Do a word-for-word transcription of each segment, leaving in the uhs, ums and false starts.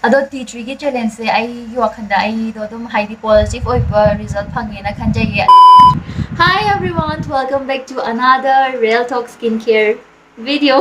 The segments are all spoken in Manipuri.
ꯑꯗꯣ ꯇꯤ ꯇ꯭ꯔꯤꯒꯤ ꯆꯦꯂꯦꯟꯖꯁꯦ ꯑꯩꯒꯤ ꯋꯥꯈꯜꯗ ꯑꯩꯗꯣ ꯑꯗꯨꯝ ꯍꯥꯏꯗꯤ ꯄꯣꯖꯤꯇꯤꯚ ꯑꯣꯏꯕ result ꯐꯪꯉꯦꯅ ꯈꯟꯖꯩꯌꯦ꯫ Hi everyone, welcome back to another Real Talk Skincare video.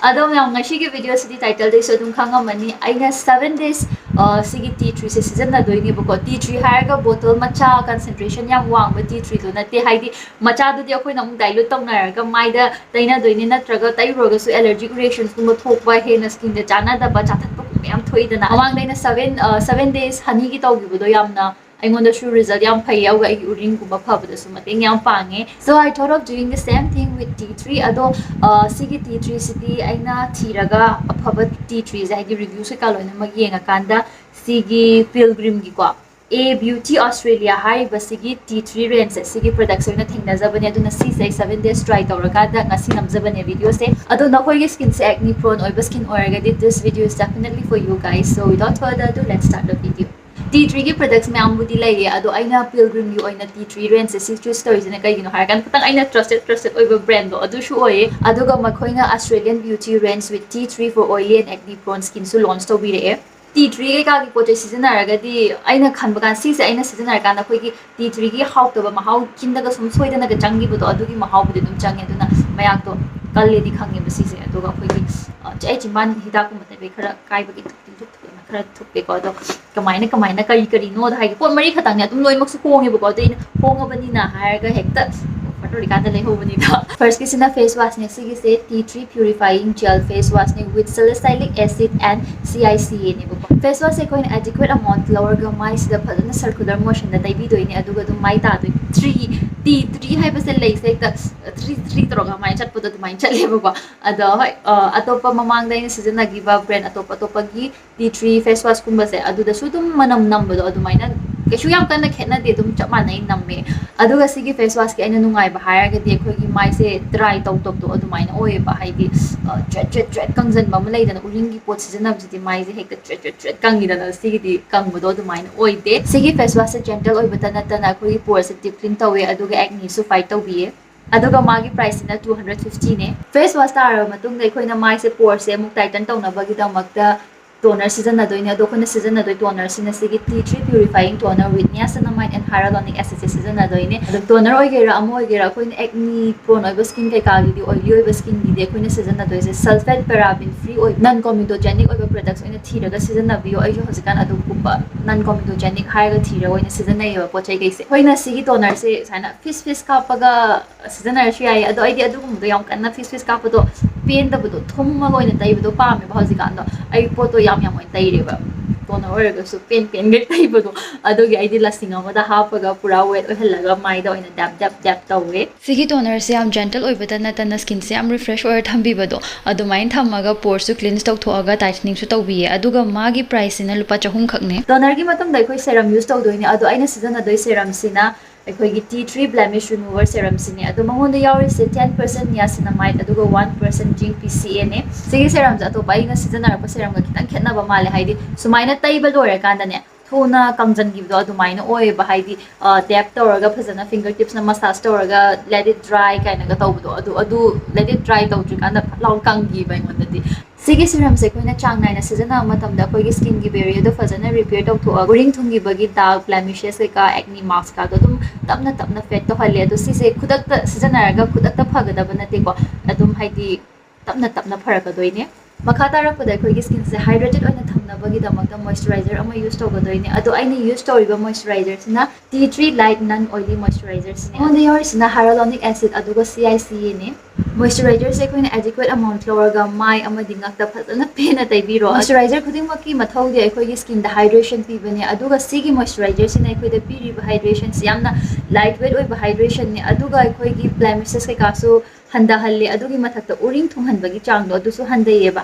ꯑꯗꯣ ꯃꯌꯥꯝ, ꯉꯁꯤꯒꯤ ꯚꯤꯗꯤꯑꯣꯁꯤꯗꯤ ꯇꯥꯏꯇꯜꯗꯩꯁꯨ ꯑꯗꯨꯝ ꯈꯪꯉꯝꯃꯅꯤ, ꯑꯩꯅ ꯁꯚꯦꯟ ꯗꯦꯖ ꯁꯤꯒꯤ ꯇꯤ ꯇ꯭ꯔꯤꯁꯦ ꯁꯤꯖꯤꯟꯅꯗꯣꯏꯅꯦꯕꯀꯣ꯫ ꯇꯤ ꯇ꯭ꯔꯤ ꯍꯥꯏꯔꯒ ꯕꯣꯇꯜ ꯃꯆꯥ, ꯀꯟꯁꯦꯟꯇ꯭ꯔꯦꯁꯟ ꯌꯥꯝ ꯋꯥꯡꯕ ꯇꯤ ꯇ꯭ꯔꯤꯗꯣ ꯅꯠꯇꯦ꯫ ꯍꯥꯏꯗꯤ ꯃꯆꯥꯗꯨꯗꯤ ꯑꯩꯈꯣꯏꯅ ꯑꯃꯨꯛ ꯗꯥꯏꯂꯨꯠ ꯇꯧꯅꯔꯒ ꯃꯥꯏꯗ ꯇꯩꯅꯗꯣꯏꯅꯦ, ꯅꯠꯇ꯭ꯔꯒ ꯇꯩꯔꯨꯔꯒꯁꯨ ꯑꯦꯂꯔꯖꯤꯛ ꯔꯤꯌꯦꯛꯁꯟꯁꯀꯨꯝꯕ ꯊꯣꯛꯄ, ꯍꯦꯟꯅ ꯁ꯭ꯀꯤꯟꯗ ꯆꯥꯟꯅꯗꯕ, ꯆꯥꯊꯠꯄꯒꯨꯝꯕ ꯌꯥꯝ ꯊꯣꯛꯏꯗꯅ꯫ ꯃꯃꯥꯡꯗ ꯑꯩꯅ ꯁꯚꯦꯟ ꯁꯚꯦꯟ ꯗꯦꯖ ꯍꯅꯤꯒꯤ ꯇꯧꯈꯤꯕꯗꯣ ꯌꯥꯝꯅ ꯑꯩꯉꯣꯟꯗꯁꯨ ꯔꯤꯖꯜꯠ ꯌꯥꯝ ꯐꯩ, ꯑꯗꯨꯒ ꯑꯩꯒꯤ ꯎꯔꯤꯡꯒꯨꯝꯕ ꯐꯕꯗꯁꯨ ꯃꯇꯦꯡ ꯌꯥꯝ ꯄꯥꯡꯉꯦ꯫ So I thought of doing the same thing with tea tree. ꯑꯗꯣ ꯁꯤꯒꯤ ꯇꯤ ꯇ꯭ꯔꯤꯁꯤꯗꯤ ꯑꯩꯅ ꯊꯤꯔꯒ ꯑꯐꯕ ꯇꯤ ꯇ꯭ꯔꯤꯁꯦ, ꯍꯥꯏꯗꯤ ꯔꯤꯚ꯭ꯌꯨꯁ ꯀꯩꯀꯥ ꯂꯣꯏꯅꯃꯛ ꯌꯦꯡꯉꯀꯥꯟꯗ ꯁꯤꯒꯤ ꯄꯤꯜꯒ꯭ꯔꯤꯝꯒꯤꯀꯣ, ꯑꯦ ꯕ꯭ꯌꯨꯇꯤ ꯑꯣꯁꯇ꯭ꯔꯦꯂꯤꯌꯥ ꯍꯥꯏꯔꯤꯕ ꯁꯤꯒꯤ ꯇꯤ ꯇ꯭ꯔꯤ ꯔꯦꯟꯖꯁꯦ, ꯁꯤꯒꯤ ꯄ꯭ꯔꯗꯛꯁꯦ ꯑꯣꯏꯅ ꯊꯦꯡꯅꯖꯕꯅꯦ꯫ ꯑꯗꯨꯅ ꯁꯤꯁꯦ ꯑꯩ ꯁꯚꯦꯟ ꯗꯦꯖ ꯇ꯭ꯔꯥꯏ ꯇꯧꯔꯀꯥꯟꯗ ꯉꯁꯤ ꯅꯝꯖꯕꯅꯦ ꯚꯤꯗꯤꯑꯣꯁꯦ꯫ ꯑꯗꯣ ꯅꯈꯣꯏꯒꯤ ꯁ꯭ꯀꯤꯟꯁꯦ ꯑꯦꯛꯅꯤ ꯄ꯭ꯔꯣꯟ ꯑꯣꯏꯕ ꯁ꯭ꯀꯤꯟ ꯑꯣꯏꯔꯒꯗꯤ, this video is definitely for you guys. So without further ado, let's start the video. Tea ꯇ꯭ꯔꯤꯒꯤ ꯄ꯭ꯔꯗꯛꯁ ꯃꯌꯥꯝꯕꯨꯗꯤ ꯂꯩꯌꯦ, ꯑꯗꯣ ꯑꯩꯅ ꯄꯤꯜꯒ꯭ꯔꯤꯝꯒꯤ ꯑꯣꯏꯅ ꯇꯤ ꯇ꯭ꯔꯤ ꯔꯦꯟꯖꯁꯦ ꯁꯤ ꯆꯨꯁ ꯇꯧꯔꯤꯁꯤꯅ ꯀꯩꯒꯤꯅꯣ ꯍꯥꯏꯔꯀꯥꯟꯗ, ꯈꯤꯇꯪ ꯑꯩꯅ ꯇ꯭ꯔꯁꯇꯦꯠ ꯇ꯭ꯔꯁꯇꯦꯠ ꯑꯣꯏꯕ ꯕ꯭ꯔꯦꯟꯗꯣ ꯑꯗꯨꯁꯨ ꯑꯣꯏꯌꯦ꯫ ꯑꯗꯨꯒ ꯃꯈꯣꯏꯅ Australian beauty range with tea tree for oily and acne prone skinꯁꯨ ꯂꯣꯟꯆ ꯇꯧꯕꯤꯔꯛꯑꯦ꯫ ꯇꯤ ꯇ꯭ꯔꯤ ꯀꯩꯀꯥꯒꯤ ꯄꯣꯠ ꯆꯩ ꯁꯤꯖꯤꯟꯅꯔꯒꯗꯤ, ꯑꯩꯅ ꯈꯟꯕ ꯀꯥꯟꯗ ꯁꯤꯁꯦ ꯑꯩꯅ ꯁꯤꯖꯤꯟꯅꯔꯀꯥꯟꯗ ꯑꯩꯈꯣꯏꯒꯤ ꯇꯤ ꯇ꯭ꯔꯤꯒꯤ ꯍꯥꯎꯇꯕ ꯃꯍꯥꯎ ꯆꯤꯟꯗꯒ ꯁꯨꯝ ꯁꯣꯏꯗꯅꯒ ꯆꯪꯈꯤꯕꯗꯣ, ꯑꯗꯨꯒꯤ ꯃꯍꯥꯎꯕꯨꯗꯤ ꯑꯗꯨꯝ ꯆꯪꯉꯦ꯫ ꯑꯗꯨꯅ ꯃꯌꯥꯛꯇꯣ ꯀꯜꯂꯦꯗꯤ ꯈꯪꯉꯦꯕ ꯁꯤꯁꯦ꯫ ꯑꯗꯨꯒ ꯑꯩꯈꯣꯏꯒꯤ, ꯑ, ꯑꯩ ꯆꯤꯝꯕꯥꯟ ꯍꯤꯗꯥꯛꯀꯨꯝꯕ ꯇꯩꯕꯩ ꯈꯔ ꯀꯥꯏꯕꯒꯤ ꯊꯨꯞꯇꯤ ꯊꯨꯞ ꯊꯨꯞꯄꯦꯅ ꯈꯔ ꯊꯨꯞꯄꯦꯀꯣ꯫ ꯑꯗꯣ ꯀꯃꯥꯏꯅ, ꯀꯃꯥꯏꯅ, ꯀꯔꯤ ꯀꯔꯤꯅꯣꯗ, ꯍꯥꯏꯗꯤ ꯄꯣꯠ ꯃꯔꯤ ꯈꯛꯇꯪꯅꯦ, ꯑꯗꯨꯝ ꯂꯣꯏꯅꯃꯛꯁꯨ ꯍꯣꯡꯉꯦꯕꯀꯣ꯫ ꯑꯗꯨ ꯑꯩꯅ ꯍꯣꯡꯉꯕꯅꯤꯅ ꯍꯥꯏꯔꯒ ꯍꯦꯛꯇ ꯑꯣꯐꯔ ꯇꯧꯔꯤꯀꯥꯟꯗ ꯂꯩꯍꯧꯕꯅꯤꯗ꯫ ꯐꯥꯔꯁꯀꯤꯁꯤꯅ ꯐꯦꯁ ꯋꯥꯁꯅꯦ꯫ ꯁꯤꯒꯤꯁꯦ tea tree purifying gel face washꯅꯦ with salicylic acid and C I C Aꯅꯦꯕꯀꯣ꯫ ꯐꯦꯁ ꯋꯥꯁꯁꯦ ꯑꯩꯈꯣꯏꯅ adequate amount ꯂꯧꯔꯒ ꯃꯥꯏꯁꯤꯗ ꯐꯖꯅ circular motionꯗ ꯇꯩꯕꯤꯗꯣꯏꯅꯦ, ꯑꯗꯨꯒ ꯑꯗꯨꯝ ꯃꯥꯏ ꯇꯥꯗꯣꯏꯅꯦ꯫ ꯇ꯭ꯔꯤ, ꯇꯤ ꯇ꯭ꯔꯤ ꯍꯥꯏꯕꯁꯦ ꯂꯩꯁꯦ ꯍꯦꯛꯇ ꯇ꯭ꯔꯤ ꯇ꯭ꯔꯤ ꯇꯧꯔꯒ ꯑꯗꯨꯃꯥꯏꯅ ꯆꯠꯄꯗꯣ ꯑꯗꯨꯃꯥꯏꯅ ꯆꯠꯂꯦꯕꯀꯣ꯫ ꯑꯗꯣ ꯍꯣꯏ, ꯑ, ꯑꯇꯣꯞꯄ ꯃꯃꯥꯡꯗ ꯑꯩꯅ ꯁꯤꯖꯤꯟꯅꯈꯤꯕ ꯕ꯭ꯔꯦꯟ ꯑꯇꯣꯞ ꯑꯇꯣꯞꯄꯒꯤ ꯇꯤ ꯇ꯭ꯔꯤ ꯐꯦꯁ ꯋꯥꯁꯀꯨꯝꯕꯁꯦ, ꯑꯗꯨꯗꯁꯨ ꯑꯗꯨꯝ ꯃꯅꯝ ꯅꯝꯕꯗꯣ ꯑꯗꯨꯃꯥꯏꯅ ꯀꯩꯁꯨ ꯌꯥꯝ ꯀꯟꯅ ꯈꯦꯠꯅꯗꯦ, ꯑꯗꯨꯝ ꯆꯞ ꯃꯥꯟꯅꯩ ꯅꯝꯃꯦ꯫ ꯑꯗꯨꯒ ꯁꯤꯒꯤ ꯐꯦꯁ ꯋꯥꯁꯀꯤ ꯑꯩꯅ ꯅꯨꯡꯉꯥꯏꯕ ꯍꯥꯏꯔꯒꯗꯤ ꯑꯩꯈꯣꯏꯒꯤ ꯃꯥꯏꯁꯦ ꯗ꯭ꯔꯥꯏ ꯇꯧ ꯇꯧꯗꯣ ꯑꯗꯨꯃꯥꯏꯅ ꯑꯣꯏꯌꯦꯕ꯫ ꯍꯥꯏꯗꯤ, ꯑ, ꯆ꯭ꯔꯦꯠ ꯆ꯭ꯔꯦꯠ ꯆ꯭ꯔꯦꯠ ꯀꯪꯖꯟꯕ ꯑꯃ ꯂꯩꯗꯅ, ꯎꯔꯤꯡꯒꯤ ꯄꯣꯠ ꯁꯤꯖꯤꯟꯅꯕꯁꯤꯗꯤ ꯃꯥꯏꯁꯦ ꯍꯦꯛꯇ ꯆ꯭ꯔꯦꯠ ꯆ꯭ꯔꯦꯠ ꯆ꯭ꯔꯦꯠ ꯀꯪꯉꯤꯗꯅ, ꯁꯤꯒꯤꯗꯤ ꯀꯪꯕꯗꯣ ꯑꯗꯨꯃꯥꯏꯅ ꯑꯣꯏꯗꯦ꯫ ꯁꯤꯒꯤ ꯐꯦꯁ ꯋꯥꯁꯁꯦ ꯖꯦꯟꯇꯜ ꯑꯣꯏꯕꯇ ꯅꯠꯇꯅ ꯑꯩꯈꯣꯏꯒꯤ ꯄꯣꯔꯁꯦ ꯗꯤꯞ ꯀ꯭ꯂꯤꯟ ꯇꯧꯋꯦ, ꯑꯗꯨꯒ ꯑꯦꯛꯅꯤꯁꯨ ꯐꯥꯏꯠ ꯇꯧꯕꯤꯌꯦ꯫ ꯑꯗꯨꯒ ꯃꯥꯒꯤ ꯄ꯭ꯔꯥꯏꯁꯁꯤꯅ two hundred fiftyꯅꯦ꯫ ꯐꯦꯁ ꯋꯥꯁ ꯇꯥꯔꯕ ꯃꯇꯨꯡꯗ ꯑꯩꯈꯣꯏꯅ ꯃꯥꯏꯁꯦ ꯄꯣꯔꯁꯦ ꯑꯃꯨꯛ ꯇꯥꯏꯇꯟ ꯇꯧꯅꯕꯒꯤꯗꯃꯛꯇ ꯇꯣꯅꯔ ꯁꯤꯖꯤꯟꯅꯗꯣꯏꯅꯦ꯫ ꯑꯗꯣ ꯑꯩꯈꯣꯏꯅ ꯁꯤꯖꯤꯟꯅꯗꯣꯏ ꯇꯣꯅꯔꯁꯤꯅ ꯁꯤꯒꯤ T three Purifying Toner with Niacinamide and Hyaluronic Acid ꯁꯦ ꯁꯤꯖꯤꯟꯅꯗꯣꯏꯅꯦ꯫ ꯑꯗꯣ ꯇꯣꯅꯔ ꯑꯣꯏꯒꯦꯔꯥ ꯑꯃ ꯑꯣꯏꯒꯦꯔꯥ, ꯑꯩꯈꯣꯏꯅ ꯑꯦꯛꯅꯤ ꯄ꯭ꯔꯣꯟ ꯑꯣꯏꯕ ꯁ꯭ꯀꯤꯟ ꯀꯩꯀꯥꯒꯤꯗꯤ, ꯑꯣꯏꯂꯤ ꯑꯣꯏꯕ ꯁ꯭ꯀꯤꯟꯒꯤꯗꯤ ꯑꯩꯈꯣꯏꯅ ꯁꯤꯖꯤꯟꯅꯗꯣꯏꯁꯦ ꯁꯜꯐꯦꯠ ꯄꯦꯔꯥꯕꯤꯟ ꯐ꯭ꯔꯤ ꯑꯣꯏꯕ ꯅꯟ ꯀꯣꯃꯤꯗꯣꯖꯦꯅꯤꯛ ꯑꯣꯏꯕ ꯄ꯭ꯔꯗꯛꯁ ꯑꯣꯏꯅ ꯊꯤꯔꯒ ꯁꯤꯖꯤꯟꯅꯕꯤꯌꯣ꯫ ꯑꯩꯁꯨ ꯍꯧꯖꯤꯛꯀꯥꯟ ꯑꯗꯨꯒꯨꯝꯕ ꯅꯟ ꯀꯣꯃꯤꯗꯣꯖꯦꯅꯤꯛ ꯍꯥꯏꯔꯒ ꯊꯤꯔꯒ ꯑꯣꯏꯅ ꯁꯤꯖꯤꯟꯅꯩꯌꯦꯕ ꯄꯣꯠ ꯆꯩ ꯀꯩꯁꯦ꯫ ꯑꯩꯈꯣꯏꯅ ꯁꯤꯒꯤ ꯇꯣꯅꯔꯁꯦ ꯁꯨꯃꯥꯏꯅ ꯐꯤꯁ ꯐꯤꯁ ꯀꯥꯞꯄꯒ ꯁꯤꯖꯤꯟꯅꯔꯁꯨ ꯌꯥꯏꯌꯦ꯫ ꯑꯗꯣ ꯑꯩꯗꯤ ꯑꯗꯨꯒꯨꯝꯕꯗꯣ ꯌꯥꯝ ꯀꯟꯅ ꯐꯤꯁ ꯐꯤꯁ ꯀꯥꯞꯄꯗꯣ ꯄꯦꯟꯗꯕꯗꯣ, ꯊꯨꯝꯃꯒ ꯑꯣꯏꯅ ꯇꯩꯕꯗꯣ ꯄꯥꯝꯃꯦꯕ ꯍꯧꯖꯤꯛꯀꯥꯟꯗꯣ꯫ ꯑꯩ ꯄꯣꯠꯇꯣ ꯌꯥꯝ ꯌꯥꯝ ꯑꯣꯏꯅ ꯇꯩꯔꯦꯕ, ꯇꯣꯅꯔ ꯑꯣꯏꯔꯒꯁꯨ ꯄꯦꯟ ꯄꯦꯟꯒꯩ ꯇꯩꯕꯗꯣ꯫ ꯑꯗꯨꯒꯤ ꯑꯩꯗꯤ ꯂꯁꯤꯡ ꯑꯃꯗ ꯍꯥꯞꯄꯒ ꯄꯨꯔꯥ ꯋꯦꯠ ꯑꯣꯏꯍꯜꯂꯒ ꯃꯥꯏꯗ ꯑꯣꯏꯅ ꯗꯦꯞ ꯗꯦꯞ ꯗꯦꯞ ꯇꯧꯋꯦ꯫ ꯁꯤꯒꯤ ꯇꯣꯅꯔꯁꯦ ꯌꯥꯝ ꯖꯦꯟꯇꯜ ꯑꯣꯏꯕꯇ ꯅꯠꯇꯅ ꯁ꯭ꯀꯤꯟꯁꯦ ꯌꯥꯝ ꯔꯤꯐ꯭ꯔꯦꯁ ꯑꯣꯏꯔ ꯊꯝꯕꯤꯕꯗꯣ, ꯑꯗꯨꯃꯥꯏꯅ ꯊꯝꯃꯒ ꯄꯣꯔꯁꯨ ꯀ꯭ꯂꯤꯟꯁ ꯇꯧꯊꯣꯛꯑꯒ ꯇꯥꯏꯇꯅꯤꯡꯁꯨ ꯇꯧꯕꯤꯌꯦ꯫ ꯑꯗꯨꯒ ꯃꯥꯒꯤ ꯄ꯭ꯔꯥꯏꯁꯁꯤꯅ ꯂꯨꯄꯥ ꯆꯍꯨꯝ ꯈꯛꯅꯦ꯫ ꯇꯣꯅꯔꯒꯤ ꯃꯇꯨꯡꯗ ꯑꯩꯈꯣꯏ ꯁꯦꯔꯝ ꯌꯨꯁ ꯇꯧꯗꯣꯏꯅꯦ꯫ ꯑꯗꯣ ꯑꯩꯅ ꯁꯤꯖꯤꯟꯅꯗꯣꯏ ꯁꯦꯔꯝꯁꯤꯅ ꯑꯩꯈꯣꯏꯒꯤ T three Blemish Remover ꯁꯦꯔꯝꯁꯤꯅꯦ꯫ ꯑꯗꯣ ꯃꯉꯣꯟꯗ ꯌꯥꯎꯔꯤꯁꯦ ten percent niacinamide ꯑꯗꯨꯒ one percent zinc P C A ꯅꯦ꯫ ꯁꯤꯒꯤ ꯁꯦꯔꯝꯁꯦ ꯑꯇꯣꯞꯄ ꯑꯩꯅ ꯁꯤꯖꯤꯟꯅꯔꯛꯄ ꯁꯦꯔꯝꯒ ꯈꯤꯇꯪ ꯈꯦꯠꯅꯕ ꯃꯥꯜꯂꯦ꯫ ꯍꯥꯏꯗꯤ ꯁꯨꯃꯥꯏꯅ ꯇꯩꯕ ꯂꯣꯏꯔꯀꯥꯟꯗꯅꯦ, ꯊꯨꯅ ꯀꯪꯖꯟꯈꯤꯕꯗꯣ ꯑꯗꯨꯃꯥꯏꯅ ꯑꯣꯏꯌꯦꯕ꯫ ꯍꯥꯏꯗꯤ, ꯑ, ꯇꯦꯞ ꯇꯧꯔꯒ ꯐꯖꯅ ꯐꯤꯡꯒꯔ ꯇꯤꯞꯁꯅ ꯃꯁꯥꯖ ꯇꯧꯔꯒ let it dry ꯀꯥꯏꯅꯒ ꯇꯧꯕꯗꯣ, ꯑꯗꯨ, ꯑꯗꯨ let it dry ꯇꯧꯗ꯭ꯔꯤꯀꯥꯟꯗ ꯐꯠ ꯂꯥꯎ ꯀꯪꯈꯤꯕ ꯑꯩꯉꯣꯟꯗꯗꯤ꯫ ꯁꯤꯒꯤ ꯁꯤꯔꯝꯁꯦ ꯑꯩꯈꯣꯏꯅ ꯆꯥꯡ ꯅꯥꯏꯅ ꯁꯤꯖꯤꯟꯅꯕ ꯃꯇꯝꯗ ꯑꯩꯈꯣꯏꯒꯤ ꯁ꯭ꯀꯤꯟꯒꯤ ꯕꯦꯔꯤꯌꯔꯗꯣ ꯐꯖꯅ ꯔꯤꯄꯤꯌꯔ ꯇꯧꯊꯣꯛꯑꯒ ꯎꯔꯤꯡ ꯊꯨꯡꯈꯤꯕꯒꯤ ꯗꯥꯛ, ꯕ꯭ꯂꯦꯃꯤꯁꯦꯁ ꯀꯩꯀꯥ, ꯑꯦꯛꯅꯤ ꯃꯥꯔꯛꯁ ꯀꯥꯗꯣ ꯑꯗꯨꯝ ꯇꯞꯅ ꯇꯞꯅ ꯐꯦꯗ ꯇꯧꯍꯜꯂꯦ꯫ ꯑꯗꯣ ꯁꯤꯁꯦ ꯈꯨꯗꯛꯇ ꯁꯤꯖꯤꯟꯅꯔꯒ ꯈꯨꯗꯛꯇ ꯐꯒꯗꯕ ꯅꯠꯇꯦꯀꯣ, ꯑꯗꯨꯝ ꯍꯥꯏꯗꯤ ꯇꯞꯅ ꯇꯞꯅ ꯐꯔꯛꯀꯗꯣꯏꯅꯦ꯫ ꯃꯈꯥ ꯇꯥꯔꯛꯄꯗ ꯑꯩꯈꯣꯏꯒꯤ ꯁ꯭ꯀꯤꯟꯁꯦ ꯍꯥꯏꯗ꯭ꯔꯦꯇꯦꯠ ꯑꯣꯏꯅ ꯊꯝꯅꯕꯒꯤꯗꯃꯛꯇ ꯃꯣꯏꯆꯔꯥꯏꯖꯔ ꯑꯃ ꯌꯨꯁ ꯇꯧꯒꯗꯣꯏꯅꯦ꯫ ꯑꯗꯣ ꯑꯩꯅ ꯌꯨꯁ ꯇꯧꯔꯤꯕ ꯃꯣꯏꯆꯔꯥꯏꯖꯔꯁꯤꯅ T three Light Non Oily Moisturizer ꯁꯤꯅꯦ꯫ ꯑꯩꯉꯣꯟꯗ ꯌꯥꯎꯔꯤꯁꯤꯅ ꯍꯥꯏꯔꯣꯂꯣꯅꯤꯛ ꯑꯦꯁꯤꯗ ꯑꯗꯨꯒ C I C A ꯅꯦ꯫ ꯃꯣꯏꯆꯔꯥꯏꯖꯔꯁꯦ ꯑꯩꯈꯣꯏꯅ ꯑꯦꯗꯤꯀ꯭ꯋꯦꯠ ꯑꯃꯥꯎꯟꯠ ꯂꯧꯔꯒ ꯃꯥꯏ ꯑꯃꯗꯤ ꯉꯛꯇ ꯐꯖꯅ ꯄꯦꯟꯅ ꯇꯩꯕꯤꯔꯣ꯫ ꯃꯣꯏꯆꯔꯥꯏꯖꯔ ꯈꯨꯗꯤꯡꯃꯛꯀꯤ ꯃꯊꯧꯗꯤ ꯑꯩꯈꯣꯏꯒꯤ ꯁ꯭ꯀꯤꯟꯗ ꯍꯥꯏꯗ꯭ꯔꯦꯁꯟ ꯄꯤꯕꯅꯦ, ꯑꯗꯨꯒ ꯁꯤꯒꯤ ꯃꯣꯏꯆꯔꯥꯏꯖꯔꯁꯤꯅ ꯑꯩꯈꯣꯏꯗ ꯄꯤꯔꯤꯕ ꯍꯥꯏꯗ꯭ꯔꯦꯁꯟꯁꯤ ꯌꯥꯝꯅ ꯂꯥꯏꯠ ꯋꯦꯠ ꯑꯣꯏꯕ ꯍꯥꯏꯗ꯭ꯔꯦꯁꯟꯅꯦ, ꯑꯗꯨꯒ ꯑꯩꯈꯣꯏꯒꯤ ꯕ꯭ꯂꯦꯃꯤꯁꯦꯁ ꯀꯩꯀꯥꯁꯨ ꯍꯟꯊꯍꯜꯂꯦ, ꯑꯗꯨꯒꯤ ꯃꯊꯛꯇ ꯎꯔꯤꯡ ꯊꯨꯡꯍꯟꯕꯒꯤ ꯆꯥꯡꯗꯣ ꯑꯗꯨꯁꯨ ꯍꯟꯊꯩꯌꯦꯕ꯫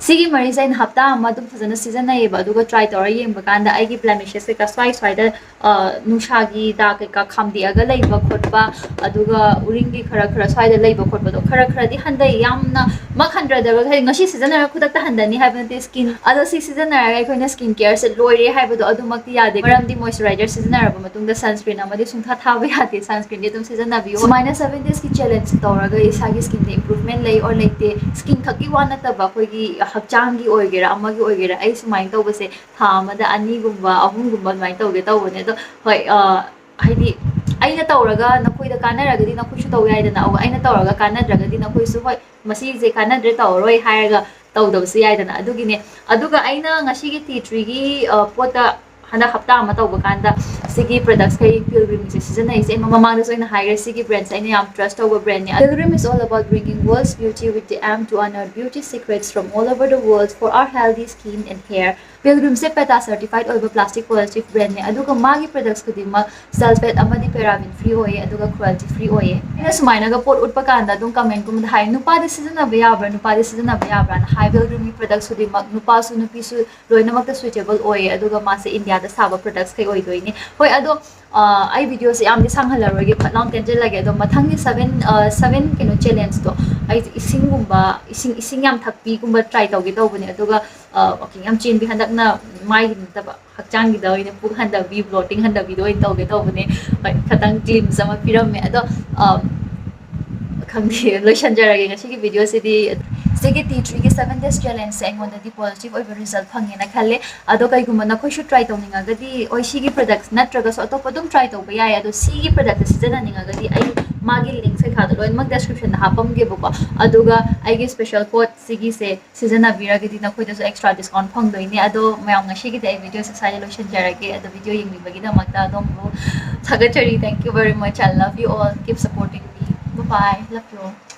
ꯁꯤꯒꯤ ꯃꯔꯤꯁꯦ ꯑꯩꯅ ꯍꯞꯇꯥ ꯑꯃ ꯑꯗꯨꯝ ꯐꯖꯅ ꯁꯤꯖꯤꯟꯅꯩꯌꯦꯕ, ꯑꯗꯨꯒ ꯇ꯭ꯔꯥꯏ ꯇꯧꯔ ꯌꯦꯡꯕ ꯀꯥꯟꯗ ꯑꯩꯒꯤ ꯕ꯭ꯂꯦꯃꯤꯁꯦꯁ ꯀꯩꯀꯥ ꯁ꯭ꯋꯥꯏ ꯁ꯭ꯋꯥꯏꯗ, ꯑ, ꯅꯨꯡꯁꯥꯒꯤ ꯗꯥꯛ ꯀꯩꯀꯥ ꯈꯥꯝꯗꯦꯛꯑꯒ ꯂꯩꯕ ꯈꯣꯠꯄ, ꯑꯗꯨꯒ ꯎꯔꯤꯡꯒꯤ ꯈꯔ ꯈꯔ ꯁ꯭ꯋꯥꯏꯗ ꯂꯩꯕ ꯈꯣꯠꯄꯗꯣ ꯈꯔ ꯈꯔꯗꯤ ꯍꯟꯊꯩ꯫ ꯌꯥꯝꯅ ꯃꯛ ꯍꯟꯊꯗ꯭ꯔꯒꯁꯨ, ꯍꯥꯏꯗꯤ ꯉꯁꯤ ꯁꯤꯖꯤꯟꯅꯔꯒ ꯈꯨꯗꯛꯇ ꯍꯟꯊꯅꯤ ꯍꯥꯏꯕ ꯅꯠꯇꯦ ꯁ꯭ꯀꯤꯟ꯫ ꯑꯗꯣ ꯁꯤ ꯁꯤꯖꯤꯟꯅꯔꯒ ꯑꯩꯈꯣꯏꯅ ꯁ꯭ꯀꯤꯟ ꯀꯦꯌꯔꯁꯦ ꯂꯣꯏꯔꯦ ꯍꯥꯏꯕꯗꯣ ꯑꯗꯨꯃꯛꯇꯤ ꯌꯥꯗꯦ, ꯃꯔꯝꯗꯤ ꯃꯣꯏꯆꯔꯥꯏꯖꯔ ꯁꯤꯖꯤꯟꯅꯔꯕ ꯃꯇꯨꯡꯗ ꯁꯟꯁꯀ꯭ꯔꯤꯟ ꯑꯃꯗꯤ ꯁꯨꯡꯊꯥ ꯊꯥꯕ ꯌꯥꯗꯦ꯫ ꯁꯟꯁꯀ꯭ꯔꯤꯟꯗꯤ ꯑꯗꯨꯝ ꯁꯤꯖꯤꯟꯅꯕꯤꯌꯨ꯫ ꯁꯨꯃꯥꯏꯅ ꯁꯚꯦꯟ ꯗꯦꯖꯀꯤ ꯆꯦꯂꯦꯟꯖ ꯇꯧꯔꯒ ꯏꯁꯥꯒꯤ ꯁ꯭ꯀꯤꯟꯗ ꯏꯝꯄ꯭ꯔꯨꯚꯃꯦꯟ ꯂꯩ ꯑꯣꯔ ꯂꯩꯇꯦ, ꯁ꯭ꯀꯤꯟ ꯈꯛꯀꯤ ꯋꯥ ꯅꯠꯇꯕ ꯑꯩꯈꯣꯏꯒꯤ ꯍꯛꯆꯥꯡꯒꯤ ꯑꯣꯏꯒꯦꯔꯥ, ꯑꯃꯒꯤ ꯑꯣꯏꯒꯦꯔꯥ, ꯑꯩ ꯁꯨꯃꯥꯏꯅ ꯇꯧꯕꯁꯦ ꯊꯥ ꯑꯃꯗ ꯑꯅꯤꯒꯨꯝꯕ, ꯑꯍꯨꯝꯒꯨꯝꯕ ꯑꯗꯨꯃꯥꯏꯅ ꯇꯧꯒꯦ ꯇꯧꯕꯅꯦ꯫ ꯑꯗꯣ ꯍꯣꯏ, ꯑ, ꯍꯥꯏꯗꯤ ꯑꯩꯅ ꯇꯧꯔꯒ ꯅꯈꯣꯏꯗ ꯀꯥꯟꯅꯔꯒꯗꯤ ꯅꯈꯣꯏꯁꯨ ꯇꯧ ꯌꯥꯏꯗꯅ, ꯑꯗꯨꯒ ꯑꯩꯅ ꯇꯧꯔꯒ ꯀꯥꯟꯅꯗ꯭ꯔꯒꯗꯤ ꯅꯈꯣꯏꯁꯨ, "ꯍꯣꯏ, ꯃꯁꯤꯁꯦ ꯀꯥꯟꯅꯗ꯭ꯔꯦ, ꯇꯧꯔꯔꯣꯏ" ꯍꯥꯏꯔꯒ ꯇꯧꯗꯕꯁꯨ ꯌꯥꯏꯗꯅ꯫ ꯑꯗꯨꯒꯤꯅꯦ꯫ ꯑꯗꯨꯒ ꯑꯩꯅ ꯉꯁꯤꯒꯤ tea tree ꯒꯤ, ꯑ, ꯄꯣꯠꯇ ꯍꯟꯗꯛ ꯍꯞꯇꯥ ꯑꯃ ꯇꯧꯕ ꯀꯥꯟꯗ ꯁꯤꯒꯤ products ꯈꯩ Pilgrim ꯁꯦ ꯁꯤꯖꯤꯟꯅꯩꯁꯦ꯫ ꯑꯩ ꯃꯃꯥꯡꯗꯁꯨ ꯑꯩꯅ ꯍꯥꯏꯈ꯭ꯔꯦ, ꯁꯤꯒꯤ brand ꯁꯦ ꯑꯩꯅ ꯌꯥꯝ trust ꯇꯧꯕ brand ꯅꯦ꯫ Pilgrim is all about bringing world's beauty with the aim to unearth beauty secrets from all over the world for our healthy skin and hair. Pilgrim say PETA certified ꯑꯣꯏꯕ plastic positive brand ꯅꯦ, ꯑꯗꯨꯒ ꯃꯥꯒꯤ products ꯈꯨꯗꯤꯡꯃꯛ sulphate ꯑꯃꯗꯤ paraben free ꯑꯣꯏꯌꯦ, ꯑꯗꯨꯒ cruelty free ꯑꯣꯏꯌꯦ꯫ ꯑꯩꯅ ꯁꯨꯃꯥꯏꯅꯒ ꯄꯣꯠ ꯎꯠꯄ ꯀꯥꯟꯗ ꯑꯗꯨꯝ comment ꯀꯨꯝꯕꯗ ꯍꯥꯏ, "ꯅꯨꯄꯥꯗꯤ ꯁꯤꯖꯤꯟꯅꯕ ꯌꯥꯕ꯭ꯔꯥ, ꯅꯨꯄꯥꯗꯤ ꯁꯤꯖꯤꯟꯅꯕ ꯌꯥꯕ꯭ꯔꯥꯅ?" ꯍꯥꯏ꯫ Pilgrim ꯒꯤ products ꯈꯨꯗꯤꯡꯃꯛ ꯅꯨꯄꯥꯁꯨ ꯅꯨꯄꯤꯁꯨ ꯂꯣꯏꯅꯃꯛꯇ suitable ꯑꯣꯏꯌꯦ, ꯑꯗꯨꯒ ꯃꯥꯁꯦ ꯏꯟꯗꯤꯌꯥꯗ ꯁꯥꯕ products ꯈꯩ ꯑꯣꯏꯗꯣꯏꯅꯦ꯫ ꯍꯣꯏ, ꯑꯗꯣ, ꯑ, ꯑꯩ video ꯁꯦ ꯌꯥꯝꯗꯤ ꯁꯥꯡꯍꯜꯂꯔꯣꯏꯒꯦ, ꯐꯠ ꯂꯥꯎꯅ ꯇꯦꯟꯖꯜꯂꯒꯦ꯫ ꯑꯗꯣ ꯃꯊꯪꯒꯤ seven, ꯑ, seven ꯀꯩꯅꯣ challenge ꯇꯣ, ꯑꯩꯁꯦ ꯏꯁꯤꯡꯒꯨꯝꯕ, ꯏꯁꯤꯡ, ꯏꯁꯤꯡ ꯌꯥꯝ ꯊꯛꯄꯤꯒꯨꯝꯕ try ꯇꯧꯒꯦ ꯇꯧꯕꯅꯦ꯫ ꯑꯗꯨꯒ, ꯑ, walking ꯌꯥꯝ ꯆꯦꯟꯕꯤ, ꯍꯟꯗꯛꯅ ꯃꯥꯏꯒꯤ ꯅꯠꯇꯕ, ꯍꯛꯆꯥꯡꯒꯤꯗ ꯑꯣꯏꯅ ꯄꯨꯛ ꯍꯟꯊꯕꯤ, bloating ꯍꯟꯊꯕꯤꯗꯣ ꯑꯣꯏꯅ ꯇꯧꯒꯦ ꯇꯧꯕꯅꯦ꯫ ꯍꯣꯏ, ꯈꯇꯪ glimpse ꯑꯃ ꯄꯤꯔꯝꯃꯦ꯫ ꯑꯗꯣ, ꯑ, ꯈꯪꯗꯦ, ꯂꯣꯏꯁꯟꯖꯔꯒꯦ ꯉꯁꯤꯒꯤ video ꯁꯤꯗꯤ꯫ ꯁꯤꯒꯤ tea tree ꯒꯤ seven days challenge ꯁꯦ ꯑꯩꯉꯣꯟꯗꯗꯤ positive ꯑꯣꯏꯕ result ꯐꯪꯉꯦꯅ ꯈꯜꯂꯦ꯫ ꯑꯗꯣ ꯀꯩꯒꯨꯝꯕ ꯅꯈꯣꯏꯁꯨ try ꯇꯧꯅꯤꯡꯉꯒꯗꯤ, ꯍꯣꯏ, ꯁꯤꯒꯤ products ꯅꯠꯇ꯭ꯔꯒꯁꯨ ꯑꯇꯣꯞꯄ ꯑꯗꯨꯝ try ꯇꯧꯕ ꯌꯥꯏ꯫ ꯑꯗꯣ ꯁꯤꯒꯤ product ꯁꯦ ꯁꯤꯖꯤꯟꯅꯅꯤꯡꯉꯒꯗꯤ ꯑꯩ ꯃꯥꯒꯤ links ꯀꯩꯀꯥꯗꯣ ꯂꯣꯏꯅꯃꯛ description ꯗ ꯍꯥꯞꯄꯝꯒꯦꯕꯀꯣ꯫ ꯑꯗꯨꯒ ꯑꯩꯒꯤ special code ꯁꯤꯒꯤꯁꯦ ꯁꯤꯖꯤꯟꯅꯕꯤꯔꯒꯗꯤ ꯅꯈꯣꯏꯗꯁꯨ extra discount ꯐꯪꯗꯣꯏꯅꯦ꯫ ꯑꯗꯣ ꯃꯌꯥꯝ, ꯉꯁꯤꯒꯤꯗꯤ ꯑꯩ video ꯁꯦ ꯁ꯭ꯋꯥꯏꯗ ꯂꯣꯏꯁꯤꯟꯖꯔꯒꯦ꯫ ꯑꯗꯣ video ꯌꯦꯡꯕꯤꯕꯒꯤꯗꯃꯛꯇ ꯑꯗꯣꯝꯕꯨ ꯊꯥꯒꯠꯆꯔꯤ꯫ Thank you very much. I love you all. Keep supporting me. Bye bye. Love you all.